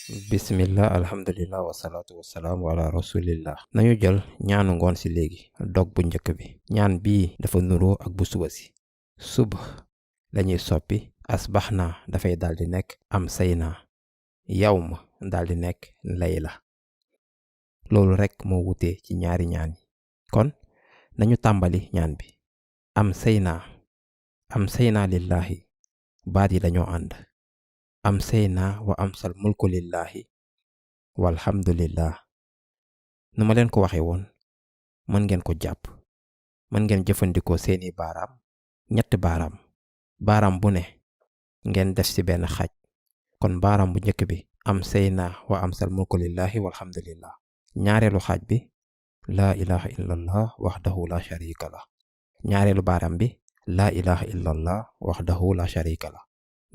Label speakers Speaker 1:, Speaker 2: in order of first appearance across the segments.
Speaker 1: bismillah alhamdulillah wasalaatu wasalaamu ala rasulillah nañu jël ñaanu ngoon si léegi dog bu njëkk bi ñaan bii dafa nuroo ak bu suba si subh lañuy soppi asbaxna dafay daldi nekk am sayna yawm daldi nekk layla loolu rekk moo wutee ci ñaari ñaan yi kon nañu tàmbali ñaan bi am sayna lillahi baat yi dañoo ànd am sayna wa amsal mulku lillahi walhamdulillah nu ma leen ko waxe woon mën ngeen ko jàpp mën ngeen jëfandikoo seeni baaraam ñetti baaraam bu ne ngeen def ci benn xaaj kon baaraam bu njëkk bi am sayna wa amsal mulku lillahi walhamdulillah ñaareelu xaaj bi laa ilaha illallah waxdahu la sharika la ñaareelu baaraam bi laa ilaha illallah waxdahu la sharika la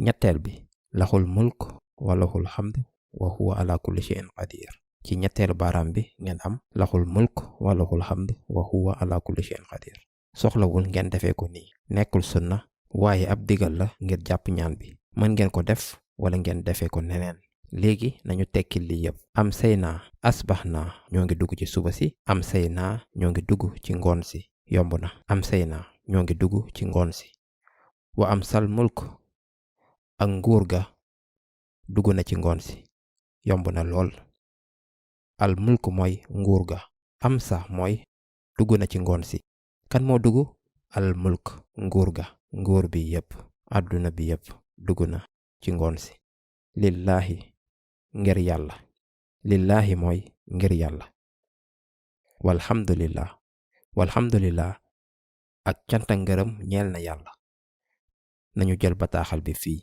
Speaker 1: ñetteel bi lahul mulk wa lahul hamd wa huwa ala kulli shay'in qadir ci ñetteelu baaraam bi ngeen am lahul mulk wa lahul hamd wa huwa ala kulli shay'in qadir soxlawul ngeen defee ko nii nekkul sunna waaye ab digal la ngir jàpp ñaan bi mën ngeen ko def wala ngeen defee ko neneen léegi nañu tekki lii yëpp am sayna asbaxna ñoo ngi dugg ci suba si am sayna ñoo ngi dugg ci ngoon si yomb na am sayna ñoo ngi dugg ci ngoon si wa am sal mulk ak nguur ga dugg na ci ngoon si yomb na lool al mulk mooy nguur ga am sa mooy dugg na ci ngoon si kan moo dugg al mulk nguur ga nguur bi yépp àdduna bi yépp dugg na ci ngoon si lillahi ngir yàlla lillahi mooy ngir yàlla walhamdulillah ak canta ngërëm ñeel na yàlla nañu jël bataaxal bi fii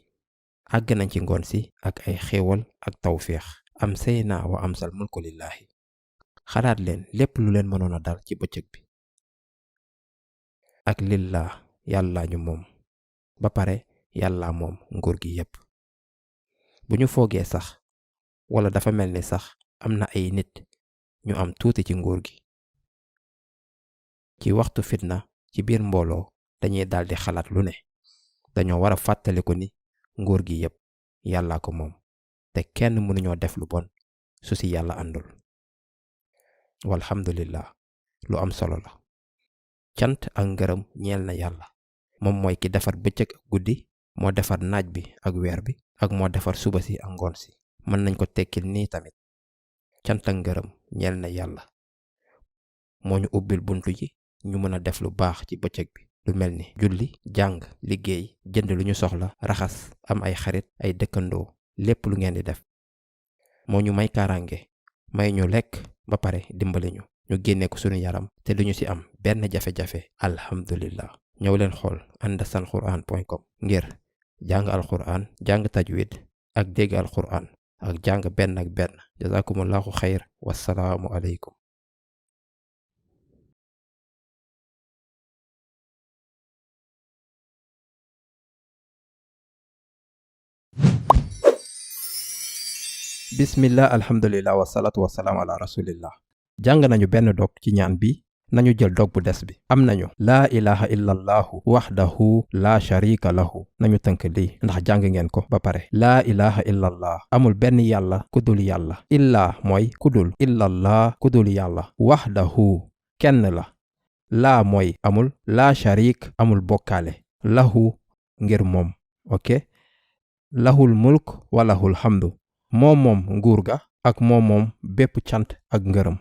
Speaker 1: àgg nañ ci ngoon si ak ay xéewal ak tawféex am sayna wa amsal mulku lillahi xalaat leen lépp lu leen mënoon a dal ci bëccëg bi ak lillah yàlla ñu moom ba pare yàlla moom nguur gi yépp bu ñu foogee sax wala dafa mel ni sax am na ay nit ñu am tuuti ci nguur gi ci waxtu fitna ci biir mbooloo dañuy daldi xalaat lu ne dañoo war a fàttaliku ni nguur gi yépp yàllaa ko moom te kenn mënuñoo def lu bon su ci yàlla àndul walhamdulillah lu am solo la cant ak ngërëm ñeel na yàlla moom mooy ki defar bëccëg ak guddi moo defar naaj bi ak weer bi ak moo defar suba si ak ngoon si mën nañ ko tekkil nii tamit cant ak ngërëm ñeel na yàlla moo ñu ubbil buntu yi ñu mën a def lu baax ci bëccëg bi lu mel ni julli jàng liggéey jënd lu ñu soxla raxas am ay xarit ay dëkkandoo lépp lu ngeen di def moo ñu may kaaraange may ñu lekk ba pare dimbali ñu génne ko sunu yaram te duñu ci am benn jafe-jafe alhamdulillah ñëw leen xool andasanquran.com ngir jàng alquran jàng tajwid ak dégg alquran ak jàng benn ak benn jazakumullahu xayr wassalaamu aleykum bismillah alhamdulillah wasalaatu wasalaamu ala rasulillah jàng nañu benn dog ci ñaan bi nañu jël dog bu des bi am nañu laa ilaha illallahu waxdahu laa sharika lahu nañu tënk lii ndax jàng ngeen ko ba pare laa ilaha illallah amul benn yàlla ku dul yàlla illaa mooy ku dul illallah ku dul yàlla waxdahu kenn la laa mooy amul laa sharik amul bokkaale lahu ngir moom ok lahul mulk wa lahul hamdu moom nguur ga ak moom bépp cant ak ngërëm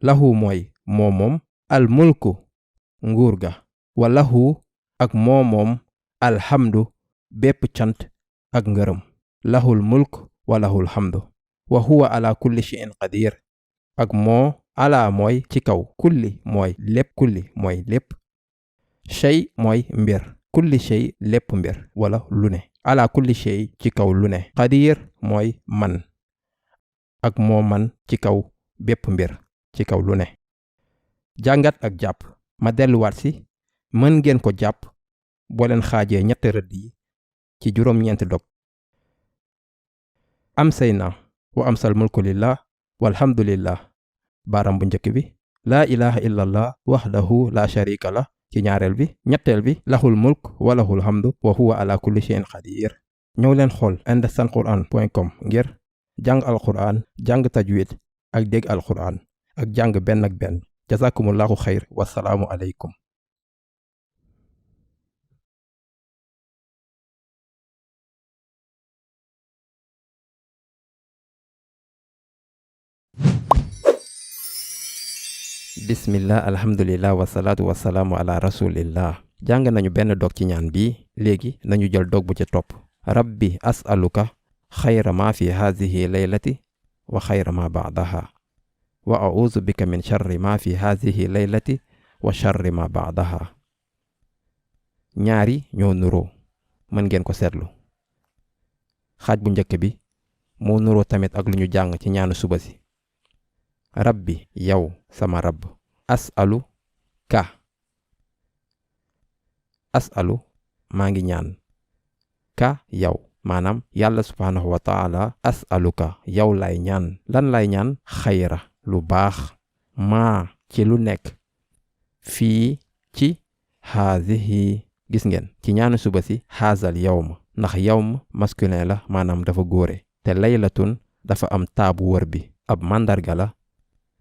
Speaker 1: lahu mooy moom al mulku nguur ga wa lahu ak moom alhamdu bépp cant ak ngërëm lahul mulk wa lahul hamdu wa huwa ala kulli shay'in qadir ak moo ala mooy ci kaw kulli mooy lépp shay mooy mbir kulli shay lépp mbir wala lu ne ala kulli shay ci kaw lu ne qadir mooy man ak moo man ci kaw bépp mbir ci kaw lu ne jàngat ak jàpp ma delluwaat si mën ngeen ko jàpp boo leen xaajee ñetti rëdd yi ci juróom-ñeenti dog am sayna wa amsal mulku lillah walhamdulillah baaram bu njëkk bi laa ilaha illallah waxdahu la sharika la ci ñaareel bi ñetteel bi lahul mulk wa lahul hamdu wa huwa ala kulli shay'in qadir ñëw leen xool andasanquran.com ngir jàng alquran jàng tajwid ak dégg alquran ak jàng benn ak benn jazakumullahu xayr wasalaamu aleykum. bismillah alhamdulillah wasalaatu wasalaamu ala rasulillah. jàng nañu benn dog ci ñaan bi léegi nañu jël dog bu ci topp. rabbi as'aluka xayra ma fi haadihi laylati wa xayra ma baadaha wa a'uuzu bika min sharri ma fi haadihi laylati wa sharri ma baadaha. ñaari ñoo nuroo mën ngeen ko seetlu. xaaj bu njëkk bi moo nuroo tamit ak lu ñu jàng ci ñaanu suba si. rabbi yow sama rabb as'alu ka as'alu maa ngi ñaan ka yow maanaam yàlla subhaanahu wa taala as'aluka yow lay ñaan lan lay ñaan xayra lu baax maa ci lu nekk fii ci haadihi gis ngeen ci ñaanu suba si haazal yawm ndax yawm masculin la maanaam dafa góore te laylatun dafa am taabu wër bi ab màndarga la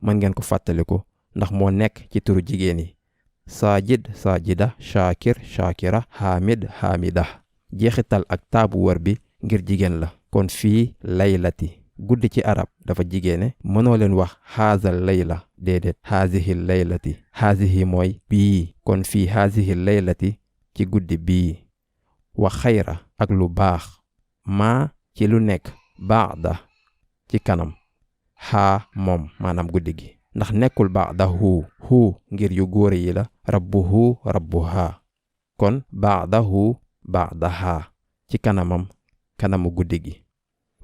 Speaker 1: mën ngeen ko fàttaliku ndax moo nekk ci turu jigéen yi saajid saajida shaakir shaakira hamid hamida jeexital ak taabu wër bi ngir jigéen la kon fii laylati guddi ci arab dafa jigéene mënoo leen wax haazal layla déedéet haazihi laylati haazihi mooy bii kon fii haazihi laylati ci guddi bii wa xayra ak lu baax maa ci lu nekk baada ci kanam haa moom maanaam guddi gi ndax nekkul baadahu hu ngir yu góore yi la rabbuhu rabbuha kon baadahu baadaha ci kanamam kanamu guddi gi.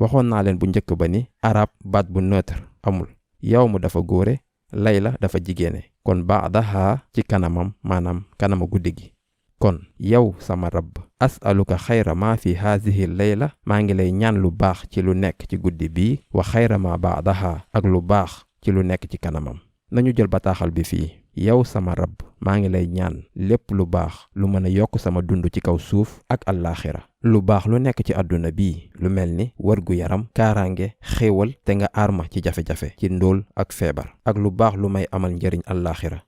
Speaker 1: waxoon naa leen bu njëkk ba ni arab baat bu neutre amul yawmu dafa góore layla dafa jigéene kon baadaha ci kanamam maanaam kanamu guddi gi. kon yow sama rabb as'aluka xayra ma fi haadihi layla maa ngi lay ñaan lu baax ci lu nekk ci guddi bii wa xayra ma baadaha ak lu baax ci lu nekk ci kanamam. nañu jël bataaxal bi fii. yow sama rabb maa ngi lay ñaan lépp lu baax lu mën a yokk sama dund ci kaw suuf ak allaaxira lu baax lu nekk ci àdduna bii lu mel ni wërgu yaram kaaraange xéewal te nga aarma ci jafe-jafe ci ndóol ak feebar ak lu baax lu may amal njëriñ allaaxira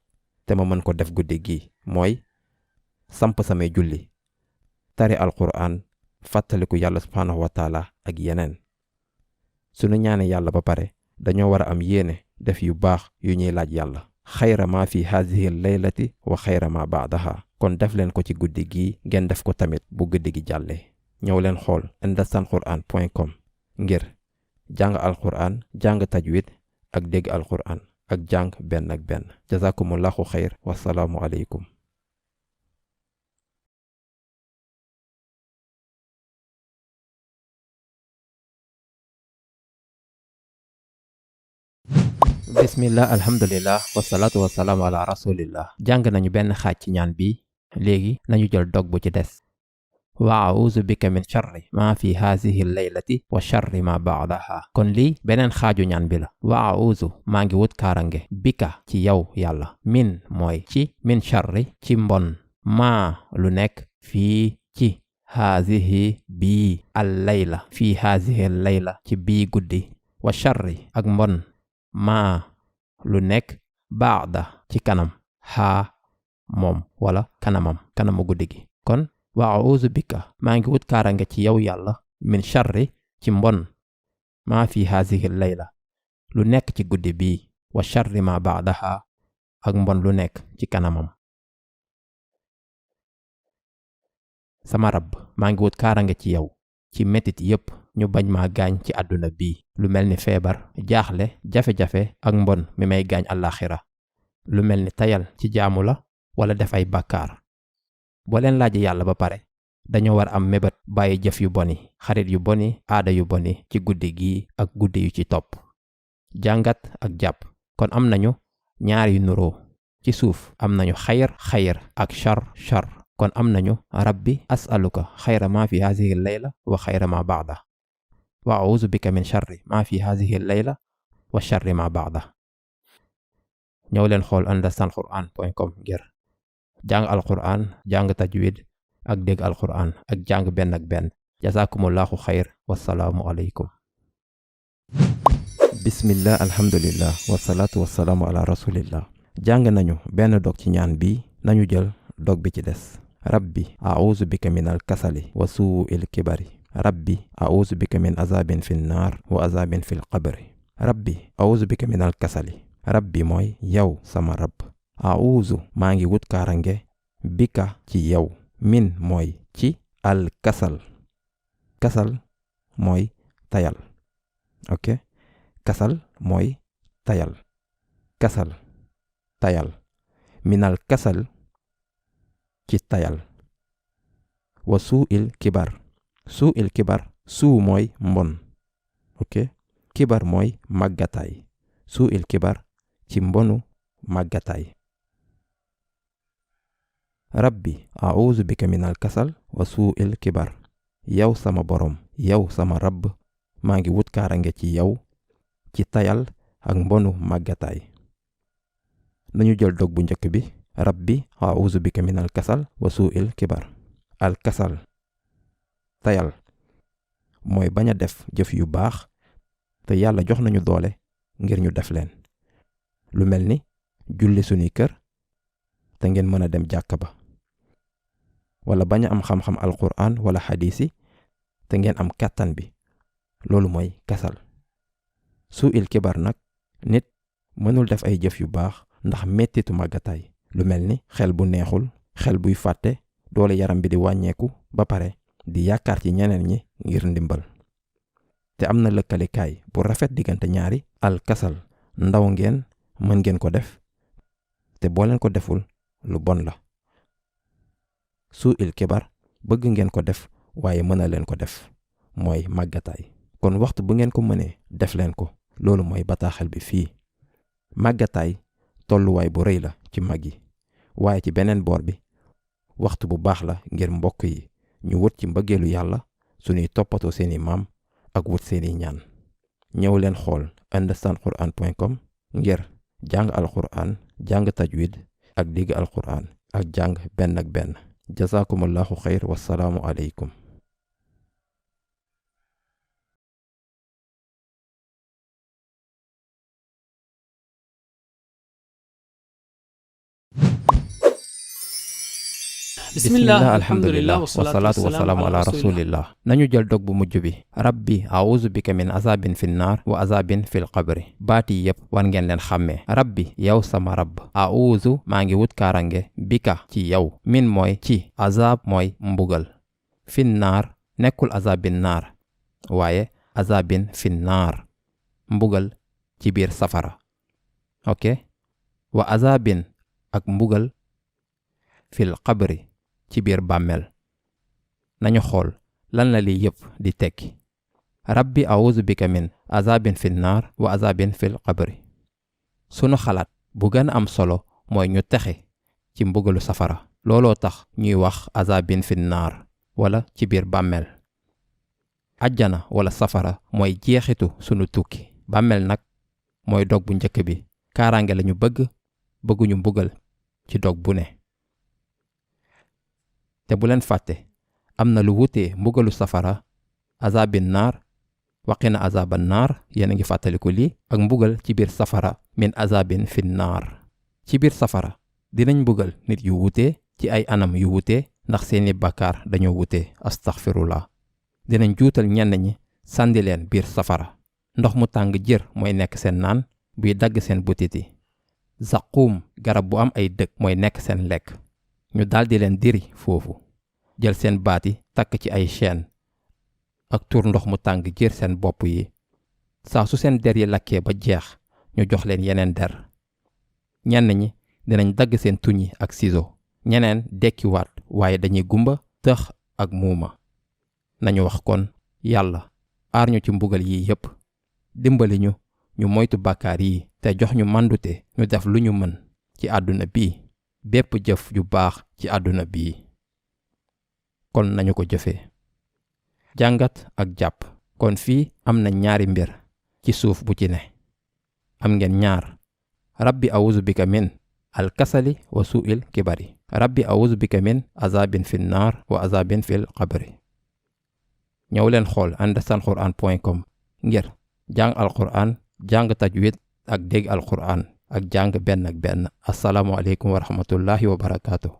Speaker 1: te ma mën ko def guddi gi mooy samp samay julli tari alquran fàttaliku yàlla subhaanahu wa taala ak yeneen. sunu ñaane yàlla ba pare dañoo war a am yéene def yu baax yu ñuy laaj yàlla xayra ma fi haadihi laylati wa xayra ma baadaha kon def leen ko ci guddi gi ngeen def ko tamit bu guddi gi jàllee. ñëw leen xool understandquran.com ngir jàng alquran jàng tajwid ak dégg alquran ak jàng benn ak benn. jazakumullahu xayr wasalaamu aleykum. bismillah alhamdulillah wasalaatu wasalaamu ala rasulillah. jàng nañu benn xaaj ci ñaan bi léegi nañu jël dog bu ci des. wa a'uuzu bika min sharri ma fi haadihi laylati wa sharri ma baadaha kon lii beneen xaaju ñaan bi la. wa a'uuzu maa ngi wut kaarange bika ci yow yàlla min mooy ci min sharri ci mbon maa lu nekk fii ci haadihi bii al layla fii haadihi layla ci bii guddi wa sharri ak mbon maa lu nekk baada ci kanam haa moom wala kanamu guddi gi. kon wa a'uuzu bika maa ngi wut kaarange ci yow yàlla min sharri ci mbon maa fi haadihi layla lu nekk ci guddi bii wa sharri ma baadaha ak mbon lu nekk ci kanamam. sama rabb maa ngi wut kaarange ci yow ci metit yépp ñu bañ maa gaañ ci àdduna bii lu mel ni feebar jaaxle jafe-jafe ak mbon mi may gaañ àllaaxira lu mel ni tayal ci jaamu la wala def ay bàkkaar. boo leen laaje yàlla ba pare dañoo war am mébét bàyyi jëf yu boni xarit yu boni aada yu boni ci guddi gii ak guddi yu ci topp. jàngat ak jàpp kon am nañu ñaar yu nuroo ci suuf am nañu xayr ak shar kon am nañu rabbi as'aluka xayra ma fi haadihi layla wa xayra ma baada wa a'uuzu bika min sharri ma fi haadihi layla wa sharri ma baada. ñëw leen xool understandquran.com ngir jàng alquran jàng tajwid ak dégg alquran ak jàng benn ak benn. jazakumullahu xayr wassalaamu aleykum. bismillah alhamdulillah wasalaatu wasalaamu ala rasulillah. jàng nañu benn dog ci ñaan bi, nañu jël dog bi ci des. rabbi a'uuzu bika min al kasali wa suu'il kibari. rabbi a'uuzu bika min azabin fi naar wa azabin fil qabri. rabbi a'uuzu bika min al kasali. rabbi mooy yow sama rab. a'uuzu maa ngi wut kaarange bika ci yow. min mooy ci al kasal. kasal mooy tayal. ok kasal mooy tayal. kasal tayal. minal kasal ci tayal. wa suu'il kibar. suu'il kibar suu mooy mbon. ok kibar mooy màggataay. suu'il kibar ci mbonu màggataay. rabbi a'uuzu bika minal kasal wa suu'il kibar. yow sama borom yow sama rabb maa ngi wut kaarange ci yow ci tayal ak mbonu màggataay. nañu jël dog bu njëkk bi. rabbi a'uuzu bika minal kasal wa suu'il kibar. al kasal tayal mooy bañ a def jëf yu baax te yàlla jox nañu doole ngir ñu def leen, lu mel ni julli sunuy kër te ngeen mën a dem jàkka ba, wala bañ a am xam-xam alquran wala xadiisi te ngeen am kàttan bi, loolu mooy kasal. suu'il kibar nag nit mënul def ay jëf yu baax ndax mettitu màggataay, lu mel ni xel bu neexul, xel buy fàtte, doole yaram bi di wàññeeku ba pare di yaakaar ci ñeneen ñi ngir ndimbal. te am na lëkkalekaay bu rafet diggante ñaari. al kasal ndaw ngeen, mën ngeen ko def, te boo leen ko deful lu bon la. suu'il kibar bëgg ngeen ko def waaye mën a leen ko def, mooy màggataay. kon waxtu bu ngeen ko mënee def leen ko, loolu mooy bataaxal bi fii. màggataay tolluwaay bu rëy la ci mag yi, waaye ci beneen boor bi waxtu bu baax la ngir mbokk yi ñu wut ci mbëggeelu yàlla suñuy toppatoo seeni maam ak wut seeni ñaan. ñëw leen xool understandquran.com ngir jàng alquran, jàng tajwid ak digg alquran ak jàng benn ak benn. jazakumullahu xayr wassalaamu aleykum.
Speaker 2: bismillah alhamdulillah
Speaker 1: wasalaatu wasalaamu ala rasulillah. nañu jël dog bu mujj bi. rabbi a'uuzu bika min azabin fi naar wa azabin fil qabri. baat yi yépp war ngeen leen xàmmee. rabbi yow sama rabb. a'uuzu maa ngi wut kaarange bika ci yow. min mooy ci. azab mooy mbugal. fi naar nekkul azabin naar waaye azabin fi naar mbugal ci biir safara. ok wa azabin ak mbugal fil qabri ci biir bàmmeel. nañu xool lan la lii yépp di tekki. rabbi a'uuzu bika min azabin fil naar wa azabin fil qabri. sunu xalaat bu gën a am solo mooy ñu texe ci mbugalu safara. looloo tax ñuy wax azabin fil naar wala ci biir bàmmeel. ajjana wala safara mooy jeexitu sunu tukki. bàmmeel nag mooy dog bu njëkk bi. kaaraange lañu bëgguñu mbugal ci dog bu ne. te bu leen fàtte am na lu wutee mbugalu safara, azabin naar, waqina azaban naar, yéen a ngi fàttaliku lii, ak mbugal ci biir safara min azabin fin naar. ci biir safara dinañ mbugal nit yu wutee ci ay anam yu wutee ndax seeni bàkkaar dañoo wutee, astaghfirullah. dinañ juutal ñenn ñi sàndi leen biir safara. ndox mu tàng jër mooy nekk seen naan buy dagg seen butiti. zaquum garab bu am ay dëkk mooy nekk seen lekk. ñu daldi leen diri foofu, jël seen baati takk ci ay chaîne ak tur ndox mu tàng jër seen bopp yi. saa su seen der yi lakkee ba jeex ñu jox leen yeneen der. ñenn ñi dinañ dagg seen tuñ yi ak ciseau, ñeneen dekkiwaat waaye dañuy gumba, tëx ak muuma. nañu wax kon yàlla aar ñu ci mbugal yi yépp, dimbali ñu moytu bàkkaar yi te jox ñu màndute ñu def lu ñu mën ci àdduna bii, bépp jëf ju baax ci àdduna bii. kon nañu ko jëfee. jàngat ak jàpp. kon fii am na ñaari mbir ci suuf bu ci ne. am ngeen ñaar. rabbi a'uuzu bika min al kasali wa su'il kibari. rabbi a'uuzu bika min azabin fil naar wa azabin fil qabri. ñëw leen xool understandquran.com ngir jàng alquran jàng tajwid ak dégg alquran ak jàng benn ak benn. Assalaamu aleykum wa rahmatullahi wa barakaatu.